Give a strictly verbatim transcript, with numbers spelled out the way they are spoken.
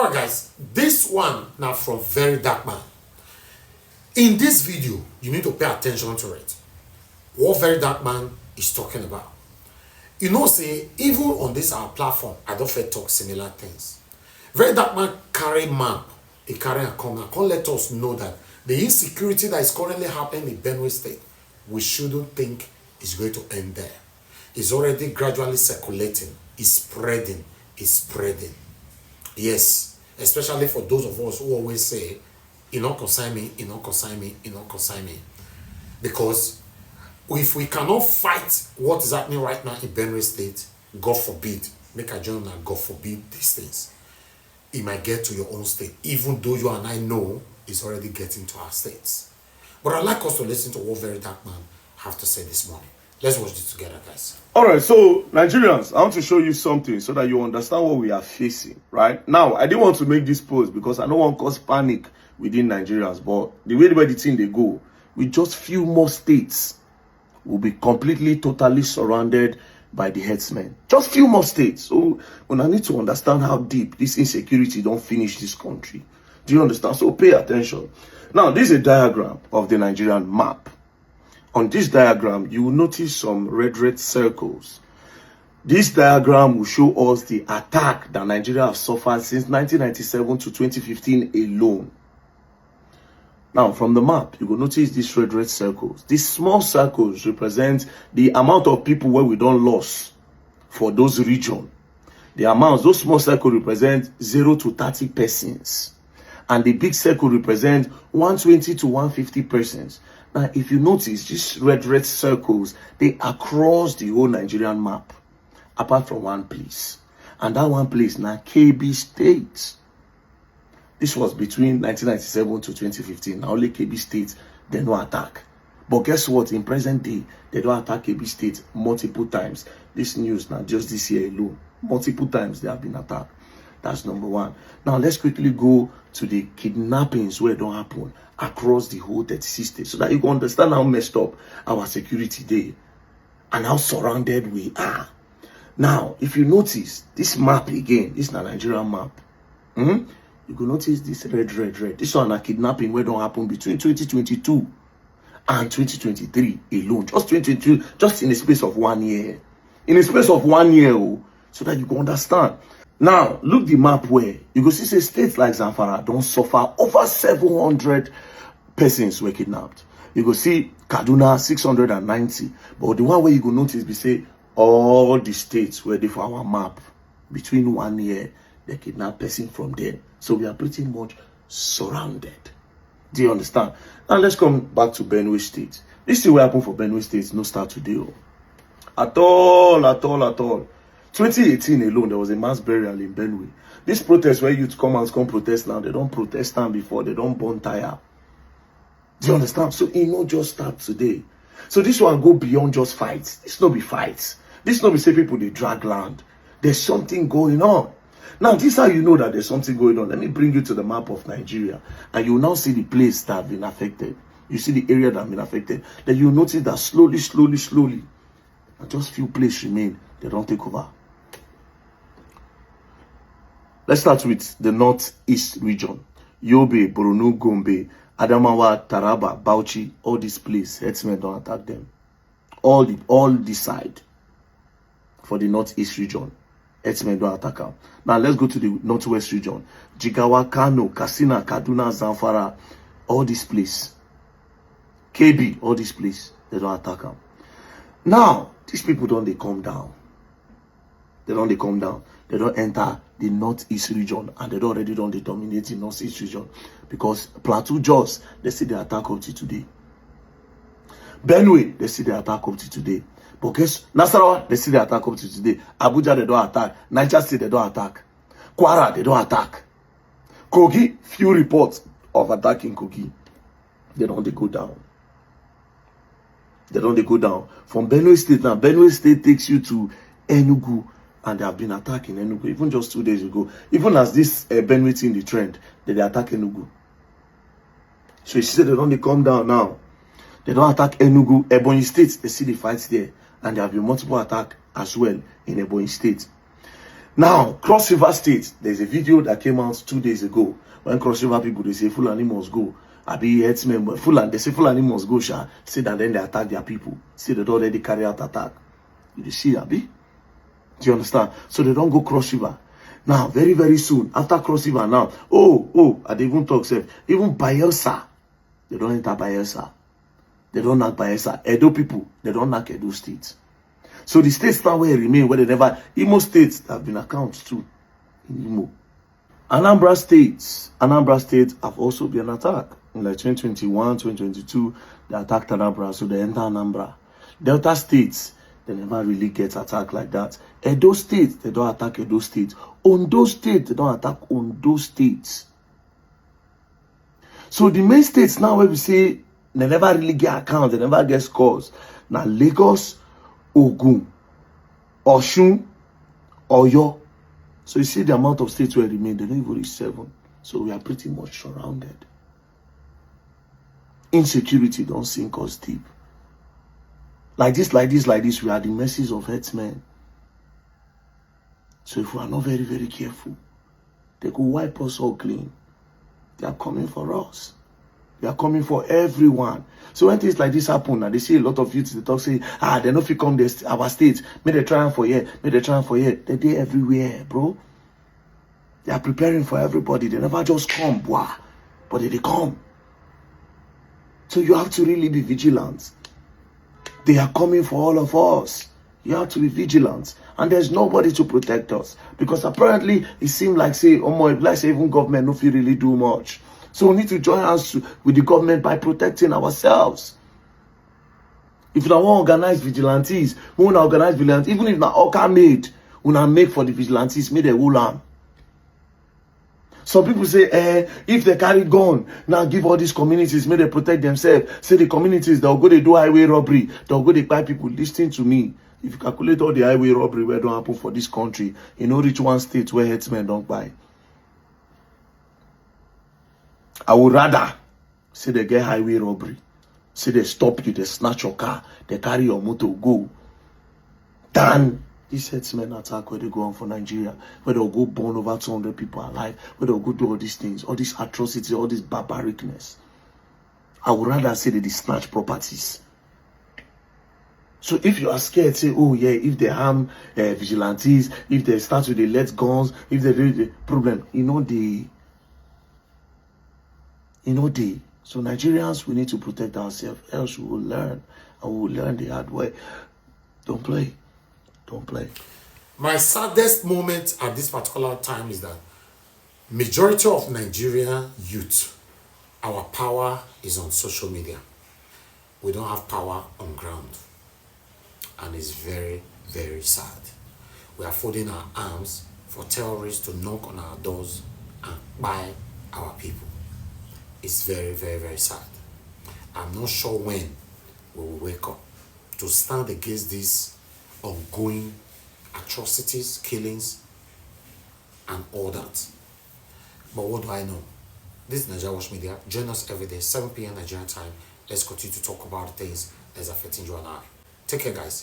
Alright, guys, this one now from Very Dark Man. In this video, you need to pay attention to it. What Very Dark Man is talking about. You know, say, even on this our platform, I don't fair talk similar things. Very Dark Man carry map, he carry a corner, come let us know that the insecurity that is currently happening in Benue State, we shouldn't think is going to end there. It's already gradually circulating, it's spreading, it's spreading. Yes, especially for those of us who always say, "It not concern me, it not concern me, it not concern me." Because if we cannot fight what is happening right now in Benue State, God forbid, make I join una, God forbid these things. It might get to your own state, even though you and I know it's already getting to our states. But I'd like us to listen to what Very Dark Man have to say this morning. Let's watch this together, guys. All right, so Nigerians, I want to show you something so that you understand what we are facing, right? Now, I didn't want to make this post because I don't want cause panic within Nigerians, but the way the thing they go, with just few more states, will be completely, totally surrounded by the herdsmen. Just few more states. So, una need to understand how deep this insecurity don't finish this country. Do you understand? So pay attention. Now, this is a diagram of the Nigerian map. On this diagram, you will notice some red, red circles. This diagram will show us the attack that Nigeria have suffered since nineteen ninety-seven to twenty fifteen alone. Now, from the map, you will notice these red, red circles. These small circles represent the amount of people where we don't lost for those region. The amounts, those small circles represent zero to thirty persons. And the big circle represents one twenty to one fifty persons. Now, if you notice, these red, red circles, they across the whole Nigerian map, apart from one place. And that one place now, K B State. This was between nineteen ninety-seven to twenty fifteen. Now, only K B State, they no attack. But guess what? In present day, they don't attack K B State multiple times. This news now, just this year alone, multiple times they have been attacked. That's number one. Now, let's quickly go to the kidnappings where don't happen across the whole thirty-six states, so that you can understand how messed up our security day and how surrounded we are. Now, if you notice this map again, this is a Nigerian map. Hmm? You go notice this red, red, red. This one a kidnapping where don't happen between twenty twenty-two and twenty twenty-three alone. Just twenty twenty-two, just in the space of one year. In the space of one year, oh, so that you can understand. Now, look the map where you go see say states like Zamfara don't suffer over seven hundred persons were kidnapped. You go see Kaduna six hundred and ninety. But the one where you go notice be say all the states where they for our map between one year, they kidnap person from there. So we are pretty much surrounded. Do you understand? Now let's come back to Benue State. This thing will happen for Benue State, no start today. Oh. At all, at all, at all. twenty eighteen alone, there was a mass burial in Benue. This protest where youth come out, come protest now, they don't protest time before, they don't burn tire. Do you understand? So it not just start today. So this one go beyond just fights. This no be fights. This no be say people they drag land. There's something going on. Now, this is how you know that there's something going on. Let me bring you to the map of Nigeria, and you will now see the place that have been affected. You see the area that have been affected. Then you notice that slowly, slowly, slowly, and just few places remain. They don't take over. Let's start with the northeast region. Yobe, Borno, Gombe, Adamawa, Taraba, Bauchi, all these places, herdsmen don't attack them. All the all the side for the northeast region, herdsmen don't attack them. Now let's go to the northwest region. Jigawa, Kano, Katsina, Kaduna, Zamfara, all these places. K B, all these places, they don't attack them. Now, these people don't they come down. They don't they come down. They don't enter the northeast region, and they don't already don't they dominate the northeast region, because Plateau, Jos, they see the attack up to today. Benue, they see the attack up to today. But guess Nasarawa, they see the attack up to today. Abuja, they don't attack. Niger State, they don't attack. Kwara, they don't attack. Kogi, few reports of attacking Kogi. They don't they go down. They don't they go down. From Benue State now, Benue State takes you to Enugu, and they have been attacking Enugu even just two days ago. Even as this uh, Benue thing the trend, they, they attack Enugu. So you see, they don't they come down now. They don't attack Enugu, Ebonyi State. They see the fights there, and there have been multiple attack as well in Ebonyi State. Now, Cross River State, there's a video that came out two days ago when Cross River people, they say Fulani must go. Abi herdsmen, but Fulani, they say Fulani must go, sha. Say that then they attack their people. Say they don already carry out attack. You dey see, abi? Do you understand? So they don go Cross River. Now, very, very soon, after Cross River now, oh, oh, I dey even talk sef. Even Bayelsa, they don enter Bayelsa. They don knack Bayelsa. Edo people, they don knack Edo State. So the states now where remain, where they never, Imo State have been account too in Imo. Anambra State, Anambra State have also been attacked. In like twenty twenty-one, twenty twenty-two, they attacked Anambra, so they enter Anambra. Delta State, they never really get attack like that. Edo State, they don attack Edo State. Ondo State, they don attack Ondo State. So the main states now where we say they never really get account, they never get scores. Now Lagos, Ogun, Osun, Oyo. So you see the amount of states where remain, they don't even reach seven. So we are pretty much surrounded. Insecurity don sink us deep. Like this, like this, like this, we are the mercies of herdsmen. So if we are not very, very careful, they go wipe us all clean. They are coming for us. They are coming for everyone. So when things like this happen, and they see a lot of youths, they talk say, ah, they no fit come this, our state. May they try am for here. May they try am for here. They dey everywhere, bro. They are preparing for everybody. They never just come, bwa, but they dey come. So you have to really be vigilant. They are coming for all of us. You have to be vigilant. And there's nobody to protect us. Because apparently, it seems like say, omo, like say even government no fit really do much. So we need to join hands to, with the government by protecting ourselves. If una wan organize vigilantes, we una organize vigilantes. Even if na Oka made, una make for the vigilantes, make dem hold am. Some people say, eh, if they carry gun, now give all these communities, make they protect themselves. Say the communities, they'll go, they do highway robbery, they'll go, they buy people. Listen to me. If you calculate all the highway robbery where don't happen for this country, you know, reach one state where herdsmen don't buy. I would rather say they get highway robbery, say they stop you, they snatch your car, they carry your motor, go, than this herdsmen attack where they go on for Nigeria, where they'll go burn over two hundred people alive, where they'll go do all these things, all these atrocities, all this barbaricness. I would rather say they dey snatch properties. So if you are scared, say, oh yeah, if they harm uh, vigilantes, if they start to dey let guns, if they do the problem, you know the, you know the. So Nigerians, we need to protect ourselves, else we will learn, and we will learn the hard way. Don't play, don't play. My saddest moment at this particular time is that majority of Nigerian youth, our power is on social media. We don't have power on ground. And it's very, very sad. We are folding our arms for terrorists to knock on our doors and buy our people. It's very, very, very sad. I'm not sure when we will wake up to stand against these ongoing atrocities, killings, and all that. But what do I know? This is Nigeria Watch Media. Join us every day, seven p.m. Nigerian time. Let's continue to talk about the things that's affecting you and I. Take care, guys.